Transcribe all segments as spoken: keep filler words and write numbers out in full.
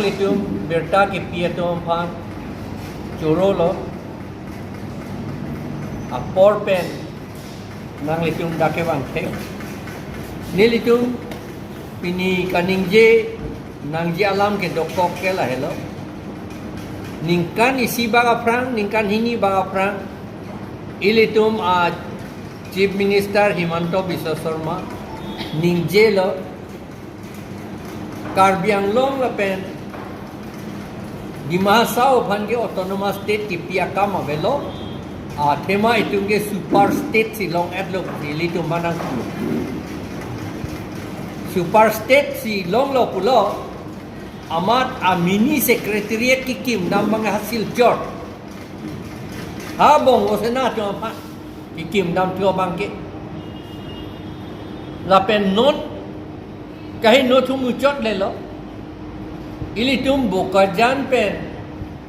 Itum birta kepi atum aphan choro lo. Apor pen nanglitum dak kevang thek. Nelitum pini kaningje nangji alam ke dokok ke lahelo. Ningkan isi bak aphrang, ningkan hini bak aphrang, ilitum a Chief Minister Himanta Biswa Sarma ningjelo, Karbi Anglong lapen Dima Hasao aphan ke autonomous state kepi akam avelo. Athema itum ke super state si long-etlo, ilitum manang. Super state si longlo pulo, amat a mini secretariat kekim dam abang ha Silchar. Ha Bongo Sena atum aphan kekim dam thu abang ke. Lapen non kaheno thu muchot lelo. Ilitum Bokajan pen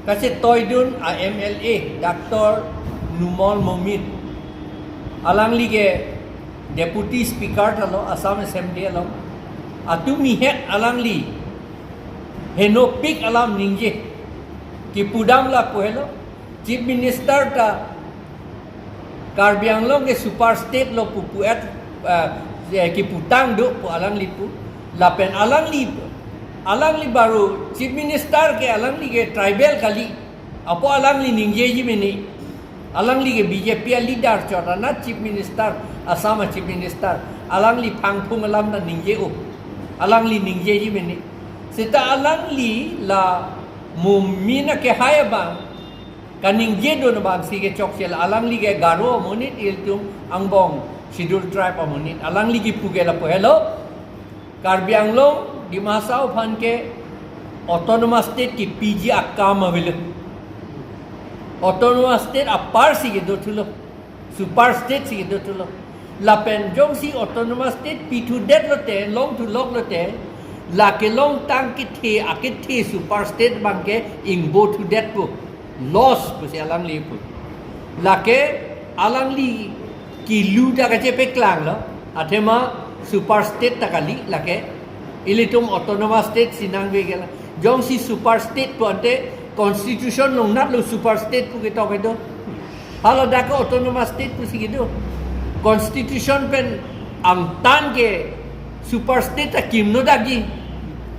kachetoidun a M L A Doctor Numal Momin, alangli ke Deputy Speaker tha lo Assam Assembly along. Atumi het alangli henopik alam ningje. Kipudam lapu helo, Chief Minister ta Karbi Anglong ke super state lo pu pu-et, eh, eh, kiputang do pu alangli pu. Lapen alangli, alangli baru Chief Minister ke alangli ke tribal kali. Apot alangli ningjeji mene. Alangli ke B J P a leader chot, anat Chief Minister, Assam a Chief Minister. Alangli phangphung alam ta ningje-o. Alangli ningjeji mene. Seta alangli la Momin akehai abang kaningjedun abang si kechokche, la alangli ke Garo amonit, ilitum angbong Scheduled Tribe amonit. Alangli kipu ke lapu helo, Karbi Anglong, Dima Hasao aphan ke autonomous state kepiji akam avelo. Autonomous state apar si kedo thulo. Super state si kedo thulo. Lapen jongsi autonomous state pithudet lote, longthulok lote, la kelongtang kethe, akethe super state abang ke ingbo thudet pu. Loss pusi alangli pu. Lake alangli kilu ta kachepaklanglo. Athema super state ta kali lake. Ilitum autonomous state si nangve ke la. Jongsi super state pu ante constitution along natlo super state pu ketok kedo. Haladak ke autonomous state pusi kedo. Constitution pen angtan ke super state ta kimno dakji.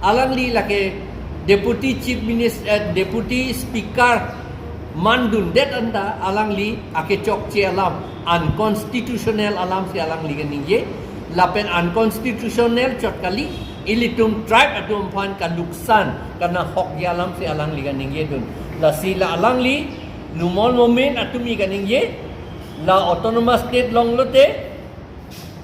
Alangli lake Deputy Chief Minister, eh, Deputy Speaker mandundet anta alangli akechokche alam, unconstitutional alam si alangli kaningje. Lapen unconstitutional chot kali, ilitum tribe atum aphan kaluksan, kanahokji alam si alangli kaningjedun. Lasi la alangli, Numal Momin atumi kaningje, la autonomous state longlote,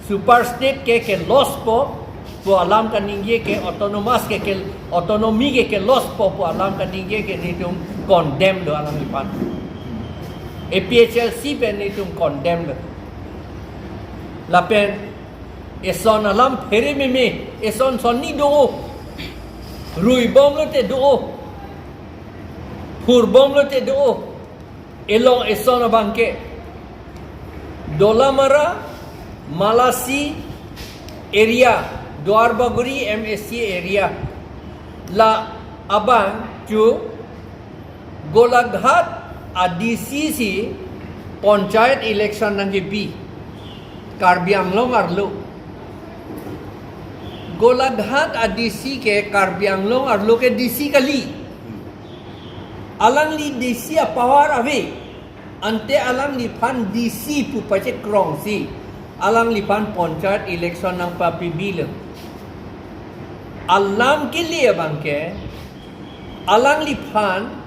super state ke ke loss po pu alam kaningje ke, autonomous ke ke, autonomy ke ke loss po pu alam kaningje ke nelitum condemn do alangliphan. A P H L C pen nelitum condemn do. Lapen eson alam phere meme, eson sonni do, ruibom lote do, phurbom lote do. Elong eson abang ke Dolamara, Malasi area, Duarbagori M A C area. La abang chu Golaghat a D C si panchayat election nangkepi, Karbi Anglong arlo. Golaghat a D C ke Karbi Anglong arlo ke D C kali. Alangli D C a power ave. Ante alangliphan D C pu pachekrongsi alangliphan panchayat election nangpapibilo. Alam kele abang ke alangliphan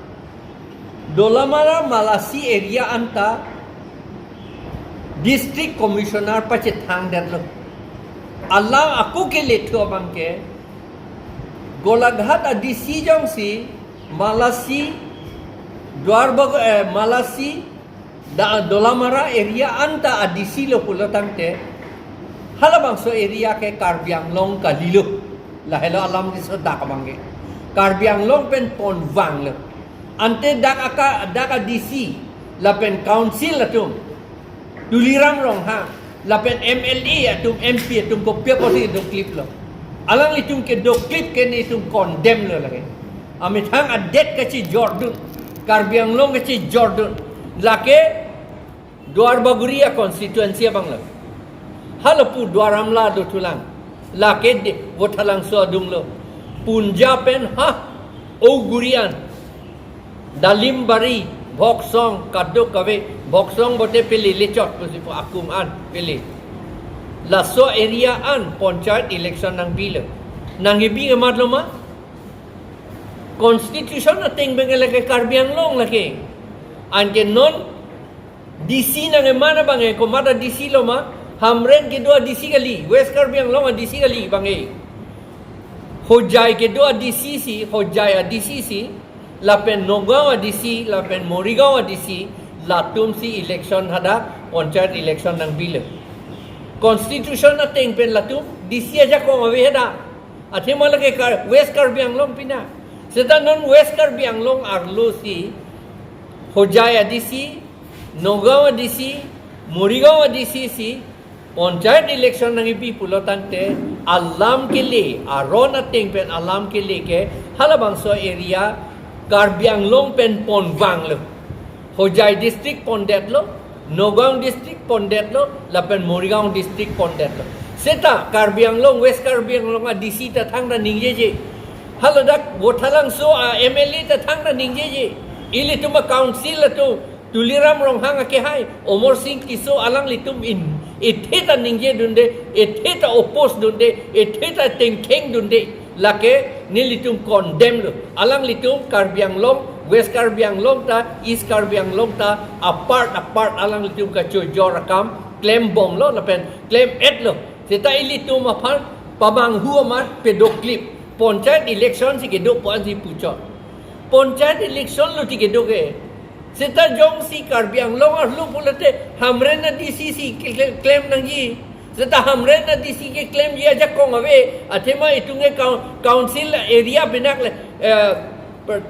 Dolamara Malasi area anta District Commissioner pachethangdetlo. Alam ako kele thu abang ke Golaghat a D C jongsi Malasi, Duarbag-, eh, Malasi, da, Dolamara area anta a D C lo pulo tangte, halabangso area ke Karbi Anglong kalilo. Lahelo alam keso dak abang ke. Karbi Anglong pen ponvanglo. Ante dak aka, dak a D C, lapen council atum, Tuliram Ronghang, lapen M L A atum, M P atum kopi apotsi kedokliplo. Alanglitum kedoklip ke nelitum condemn lo lake. Amethang adet kachijordun, Karbi Anglong kachijordun. Lake Duar Bagori a constituency abang lo. Halapu Duar Amla dothulang. Lake de Vothatlangso adung lo. Punjab pen ha Ogurian, Dalimbari, Bhoksong, kadokave, Bhoksong bote pele lechot pusi pu akung an pele. Laso area an panchayat election nangpilo. Nangkebi kemat lo ma? Constitution ateng pen ke lake Karbi Anglong lake. Anke non D C nangkeman abang ke komat a D C lo ma? Hamren kedo a D C kali, West Karbi Anglong a D C kali abang ke. Hojai kedo a D C si, Hojai a D C si, lapen Nagaon a D C, lapen Morigaon a D C, latum si election hadak, panchayat election nangpilo. Constitution ateng pen latum D C ajakong ave hadak. Athema lake Kar-, West Karbi Anglong pina. Seta non West Karbi Anglong arlo si, Hojai a D C, Nagaon a D C, Morigaon a D C si, panchayat election nangkepi pulo tangte, alam kele, aron ateng pen alam kele ke, halabangso area Karbi Anglong pen ponvanglo. Hojai district pondetlo, Nagaon district pondetlo, lapen Morigaon district pondetlo. Seta Karbi Anglong, West Karbi Anglong a D C ta thangta ningjeje. Haladak Vothatlangso a M L A ta thangta ningjeje. Ilitum a council atum Tuliram Ronghang akehai, Omor Sing Tisso alanglitum in, ethe ta ningjedunde, ethe ta oppose dunde, ethe ta tengkheng dunde. Lake nelitum condemn lo. Alanglitum Karbi Anglong, West Karbi Anglong ta, East Karbi Anglong ta, apart apart alanglitum kachojor akam klembomlo lapen klem-etlo. Seta ilitum aphan pamanghu amat pedoklip. Panchayat election si kedo pu ansi puchot. Panchayat election lo ti kedo ke. Seta jongsi Karbi Anglong arlo pulote Hamren a D C si ke-, ke-, klem nangji. Seta Hamren a D C keklemji ajakong ave, athema itum ke coun-, council area benak le, eh,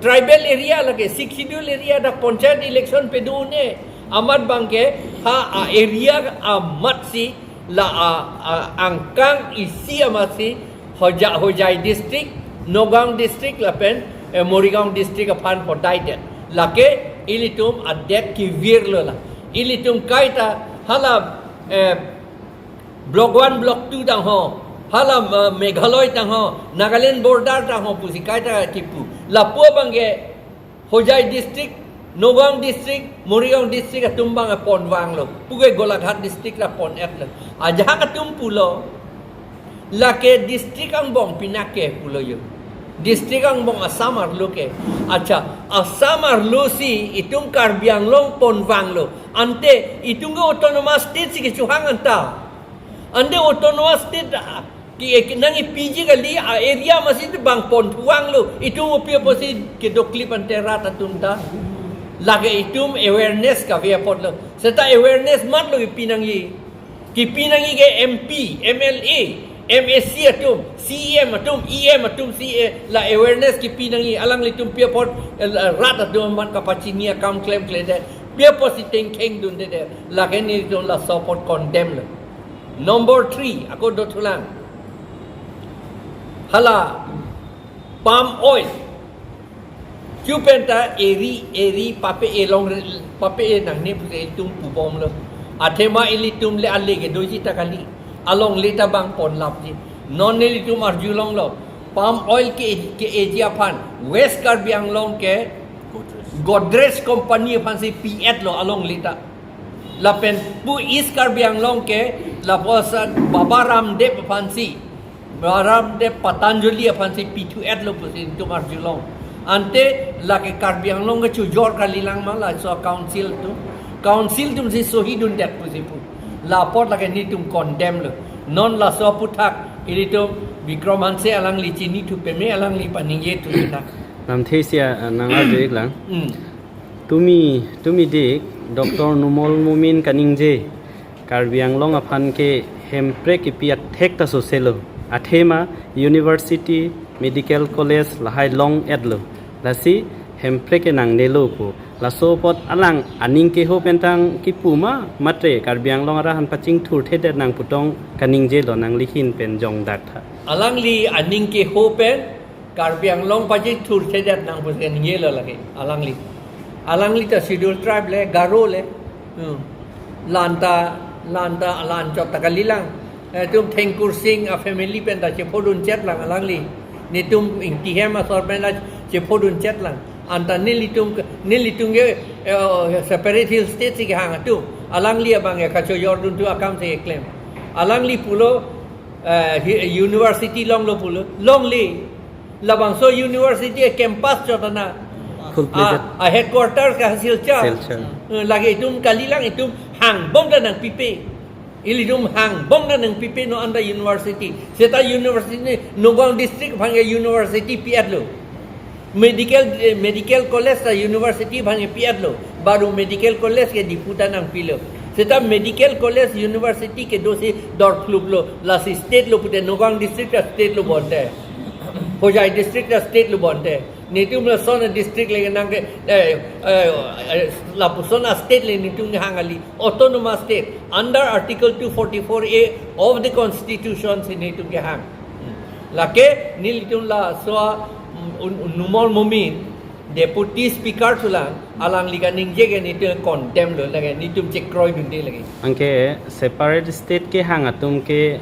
tribal area lake, Sixth Schedule area dak panchayat election pedo un-e. Amat abang ke ha a area amat si la a, a angkang isi amat si Hoja-, Hojai district, Nagaon district lapen, eh, Morigaon district aphan hodaidet. Lake ilitum adet kevirlo la. Ilitum kaita hala, eh, Block one, Block two tangho, hala, uh, Meghalaya tangho, Nagaland border tangho pusi kaita kipu. Lapu abang ke Hojai district, Nagaon district, Morigaon district atum abang ponvanglo. Puke Golaghat district ta pon-etlo. Ajahak atum pulo. Lake district angbong pina ke pulo yo. District angbong Assam arlo ke. Acha, Assam arlo si itum Karbi Anglong ponvanglo. Ante itum ke autonomous state si kechohang anta. Ante autonomous state, ah, ki, eh, ki nangkepiji kali, ah, area amatsi bang ponthuanglo. Itum upi apotsi kedoklip ante rat atum ta. Lake itum awareness kave apotlo. Seta awareness matlo kipi nangji. Kipi nangji ke M P, M L A, M A C atum, C E M atum, E M atum, C A, la awareness kipi nangji. Alanglitum pi apot, eh, la rat atum amat kapachini akam klemkledet. Pi apotsi tengkheng dundedet. Lake nelitum laso apot condemn lo. Number three, ako dothulang. Hala palm oil. Chu penta eri, eri pape-e long, pape-e nangne pusi itum pubomlo. Athema ilitum le ale kedoji ta kali. Alongle ta bang ponlapji. Non nelitum arjulonglo. Palm oil ke, ke-eji aphan West Karbi Anglong ke Godrej company aphansi pi-etlo alongle ta. Lapen pu East Karbi Anglong ke lapuson Baba Ramdev aphansi, Baba Ramdev Patanjali aphansi pithu-etlo pusi itum arjulong. Ante lake Karbi Anglong kechojor kalilang ma laso council atum. Council atumsi sohi dundet pusi pu. La apot lake nelitum condemn lo. Non laso aphuthak ilitum Bikram Hanse alangli chinithu peme, alangli paningjethu nang. Lamthe sia, ah, nang arju-iklang. Hmm. Tumi, tumi dik, Doctor Numal Momin kaningje, Karbi Anglong aphan ke Hemprek kipi athek ta soselo. Athema University, Medical College lahai long-etlo. Lasi Hemprek ke nangnelo pu. Laso apot alang aning keho pentang kipu ma, mate Karbi Anglong arat aphan pachingthurthedet nang putong kaningjelo, nangli ahin pen jongdak tha. Alangli aning keho pen Karbi Anglong pachethurchedet nang pusi ningje lo lake, alangli. Alangli ta Scheduled Tribe le, Garo le. Hmm. Lanta, lanta, lanchot ta kalilang. Etum Thengkur Sing a family pen ta chephodun chetlang alangli. Netum Ingtihem asor pen ta chephodun chetlang. Anta nelitum, nelitum ke, eh, Separate Hill State si kehang atum. Alangli abang ya kachojordun thu akam si keklem. Alangli pulo, eh, hi-, university longlo pulo. Longle. Labangso university a campus chot ana. Full fledged. A, a headquarters ke Silchar. Silchar. Eh, lake itum kalilang, itum hangbom ta nangpipe. Ilitum hangbom ta nangpipe non anta university. Seta university Nagaon district aphan ke university pi-etlo. Medical, eh, medical college ta university aphan ke pi-etlo. Baru medical college ke Diphu ta nangpilo. Seta medical college university kedo si dorphluplo. Lasi state lo pute Nagaon district ta state lo bonte. Hojai district ta state lo bonte. Netum lason a district le nang ke, eh, eh, eh, lapuson a state le netum hang kali, autonomous state under Article two forty-four A of the Constitution si netum kehang. Hmm. Lake nelitum laso a, mm, un-, un-, Numal Momin, Deputy Speaker thulang, alangli kaningje ke netum condemn lo lake, netum chekroidunde lake. Anke separate state kehang atum ke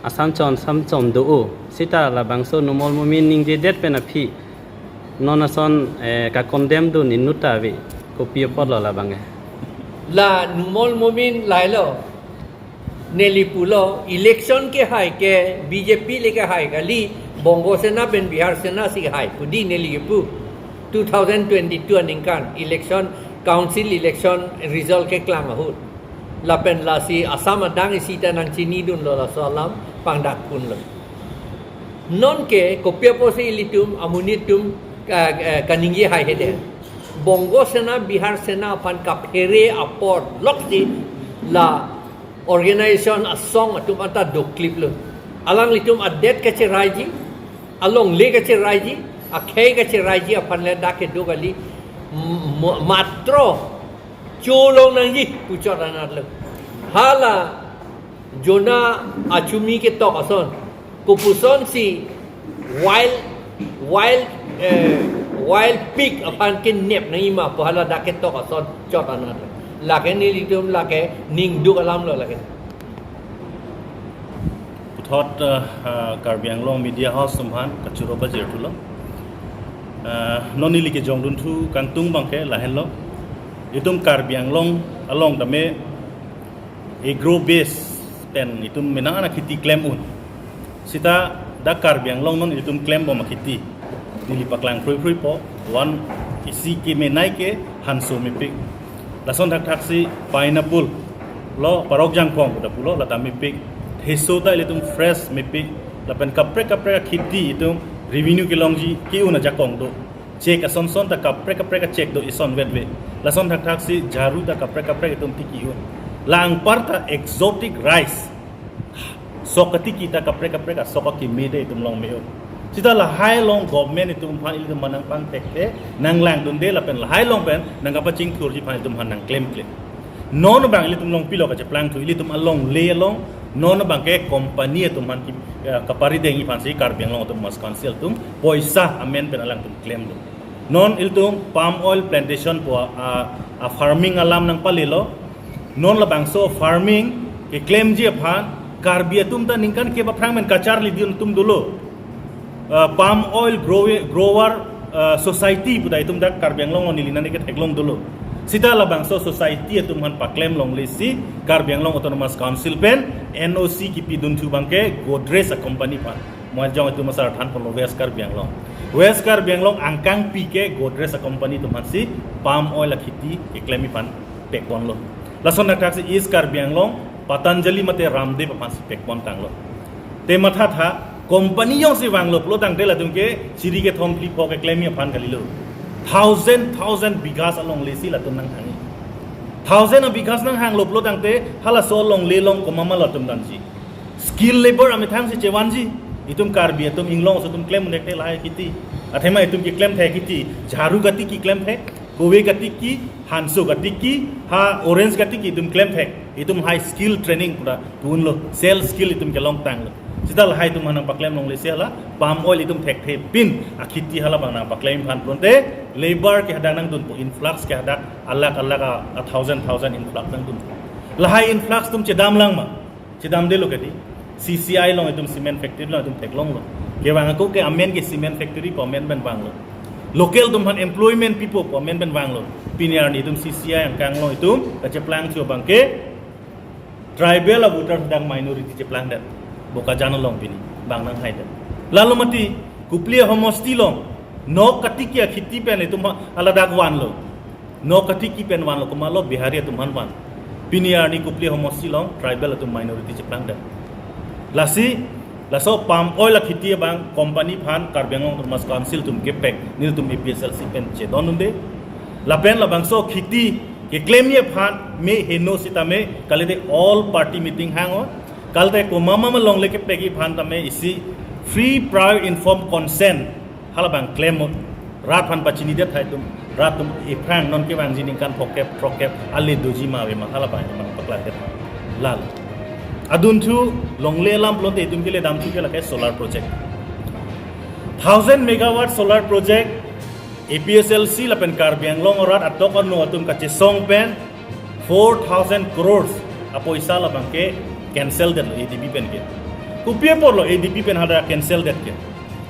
asam chom asam chom do-o. Seta labangso Numal Momin ningjedet pen aphi non ason, eh, ka-condemn dun inut ta ave. Kopi apotlo labang ke? La Numal Momin lahelo. Neli pulo, election kehai ke B J P le kehai kali, Bongo Sena pen Bihar Sena si hai pu di neli kepu. Two thousand twenty-two aningkan election, council election result keklang ahut. Lapen lasi Assam adang isi ta nangchinidunlo, laso alam pangdakpunlo. Non ke kopi apotsi ilitum amonit atum ka, eh, kaningje haihedet? Bongo Sena, Bihar Sena aphan kaphere apor loksi la organization asong atum anta dokliplo. Alanglitum adet kacheraiji, alongle kacheraiji, akhei kacheraiji aphan le dak kedo kali, m-, m-, matro cholong nangji pu chot anatlo. Hala Jonah achumi ketok ason, kopuson si wild, wild, eh, wild pig aphan kenep nangji ma pu hala dak ketok ason chot anat. Lake nelitum lake ningduk alamlo lake. Puthot, eh, eh, Karbi Anglong Media House atum aphan kachoro pajirthulo. Eh, non neli kejongdun thu kangtung abang ke lahenlo. Itum Karbi Anglong along tame agro base pen itum menang ana kheti klem un. Seta dak Karbi Anglong non itum klembom akheti, neli paklang phruiphruipo. One, isi kemenei ke hanso mepik. Lason thakthaksi pineapple lo, parok jangphong pu ta pulo, lata mepik. Theso ta ilitum fresh mepik. Lapen kaprek kaprek akheti itum revenue kelongji ke-un ajakong do. Check asonson ta kaprek kaprek a-check do, ison vetve. Lason thakthaksi jharu ta kaprek kaprek itum tiki un. La anparta exotic rice, sok katiki ta kaprek kaprek asok akeme de itum long me un. Seta lahai along government itum aphan ilitum aphan nangpangthek the, nanglangdunde lapen lahai along pen nangkapachingthurji aphan itum aphan nangklemkle. Non abang ilitum along pilo kacheplangthu, ilitum alongle along non abang ke company atum aphan ki, eh, kaparidengji aphansi Karbi Anglong Autonomous Council atum poisa amen pen alangtum klemlo. Non ilitum palm oil plantation pu a, a, a farming alam nangpalelo. Non labangso farming keklemji aphan Karbi atum ta ningkan kep aphrang pen kacharlidun atum dolo. Uh, palm oil grow-, grower, uh, society pu ta itum dak Karbi Anglong along neli nani ketheklong dolo. Seta labangso society atum aphan paklem longlesi Karbi Anglong Autonomous Council pen N O C kipidunthu abang ke Godrej a-company aphan. Mo ajong itum asar thanponlo West Karbi Anglong. West Karbi Anglong angkangpi ke Godrej a-company atum aphansi palm oil akheti keklemji aphan pekponlo. Lason thakthaksi East Karbi Anglong Patanjali mate Ramdev aphansi pekpon tanglo. Te mathatha, company jongsi vanglo pulo tangte latum ke siri kethom phli pho keklemji aphan kalilo. Thousand, thousand bighas alonglesi latum nanghangji. Thousand a-bighas nanghanglo pulo tangte halaso alongle along komat ma latum damji. Skilled labour amethang si chevanji. Itum Karbi atum inglong aso atum klem unek te lahai kheti. Athema itum keklem the kheti, jharu katiki klem the, kove katiki, hanso katiki, ha orange katiki itum klem the. Itum high skill training pura pu unlo, self skill itum kelong tanglo. Seta lahai atum aphan nangpaklem longle si hala palm oil itum thekthe pin akheti hala abang nangpaklem aphan pulote labor ke hadak nangdunpo, influx ke hadak alakh alakh a, a thousand thousand influx nangdunpo. Lahai influx atum chedam lang ma? Chedamdelo kedi. C C I along itum cement factory along itum theklonglo. Kevang ako ke amen ke cement factory pu amen pen vanglo. Local atum aphan employment pipo pu amen pen vanglo. Pini arni itum C C I angkang along itum kacheplang chu abang ke tribal a voter hadak minority cheplangdet. Bokajan along pini abang nanghaidet. Lalo mati Kopili ahomosti along nok katiki akheti pen itum ha-, haladak vanlo. Nok katiki pen vanlo, komatlo Bihari atum aphan van. Pini arni Kopili ahomosti along tribal atum minority cheplangdet. Lasi, laso palm oil akheti abang company aphan Karbi Anglong Autonomous Council atum kepek, nelitum A P H L C pen chedondunde. Lapen labangso kheti keklemji aphan me heno sitame kalite all party meeting hang-o. Kalite komat ma longle kepekji aphan tame isi free prior informed consent hala abang klem-o. Rat aphan pachinidet hai atum, rat atum iphrang non kevangji ningkan phokep, throkkep, ale doji ma ave ma hala abang itum paklangdet. Lalo. Adunthu longle alam pulote itum kele damthu ke lake solar project. Thousand megawatt solar project A P H L C lapen Karbi Anglong arat atok ano atum kachesong pen four thousand crores apoisa labang ke cancel detlo A D B pen ke. Kopi aporlo A D B pen hadak cancel det ke?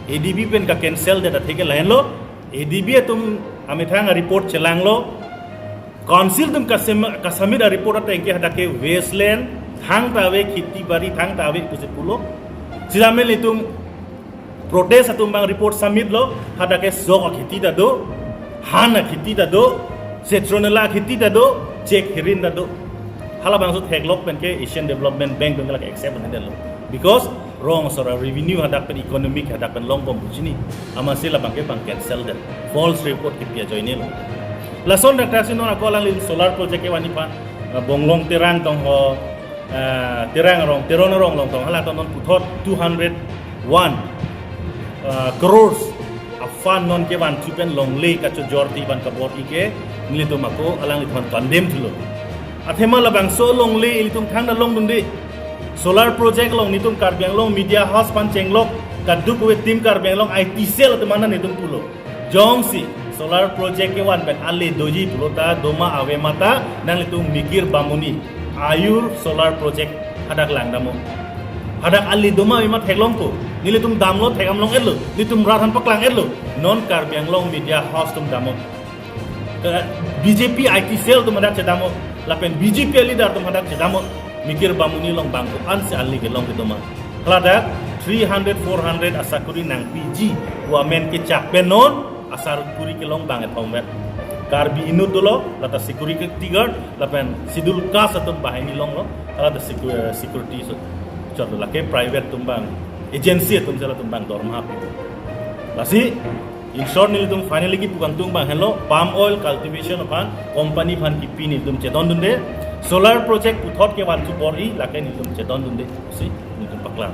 A D B pen ka-cancel det athe ke lahenlo, A D B atum amethang a-report chelanglo, council atum kasem-, kasubmit a-report ateng ke hadak ke wasteland, thangta ave kheti bari, thangta ave pusi pulo. Sitame nelitum protest atum abang report submit lo, hadak ke sok akheti ta do, han akheti ta do, citronella akheti ta do, chek hirin ta do. Hala abangso theklok pen ke Asian Development Bank atum ke lake accept nangdetlo. Because rong asor a-revenue hadak pen, economic hadak pen longbom pu chini. Amatsi labang ke abang cancel det. False report kepi ajoinelo. Lason dak taksi non ako alangli solar project kevanji aphan, ah, Bonglong Terang tong ho, ah, Terang arong, Teron arong along tong, hala tong non puthot two hundred one, ah, crores a-fund non kevanthu pen longle kachojorji abang kabor-i ke nelitum ako alangliphan condemn thulo. Athema labangso longle ilitum thangta longdunde. Solar project along nelitum Karbi Anglong Media House aphan chenglok kadokave Team Karbi Anglong I T cell atum aphan nelitum pulo. Jongsi solar project kevan pen ale doji pulo ta, doma ave ma ta, nanglitum Mikir Bamuni, Ayur solar project hadak langdam-o. Hadak ale doma ave ma theklongpo. Nelitum damlo, thekdam long-etlo. Nelitum rat aphan paklang-etlo. Non Karbi Anglong Media House atum dam-o. Eh, B J P I T cell atum hadak chedam-o. Lapen B J P leader atum hadak chedam-o. Mikir Bamuni along bang ko-ansi ale kelong kedoma. Haladak three hundred, four hundred asakuri nangpiji pu amen kechak pen non asakuri kelong bang ethom vet. Karbi inut dolo, lata security guard, lapen schedule caste atum banghini longlo, lata secu-, security so, chotlo, lake private atum abang, agency atum si latum abang dorma pi. Lasi, in short, nelitum finally kipu kangtung abang helo, palm oil cultivation aphan company aphan kipi nelitum chedondunde, solar project puthot kevanthu bor-i, lake nelitum chedondunde, si nelitum paklang.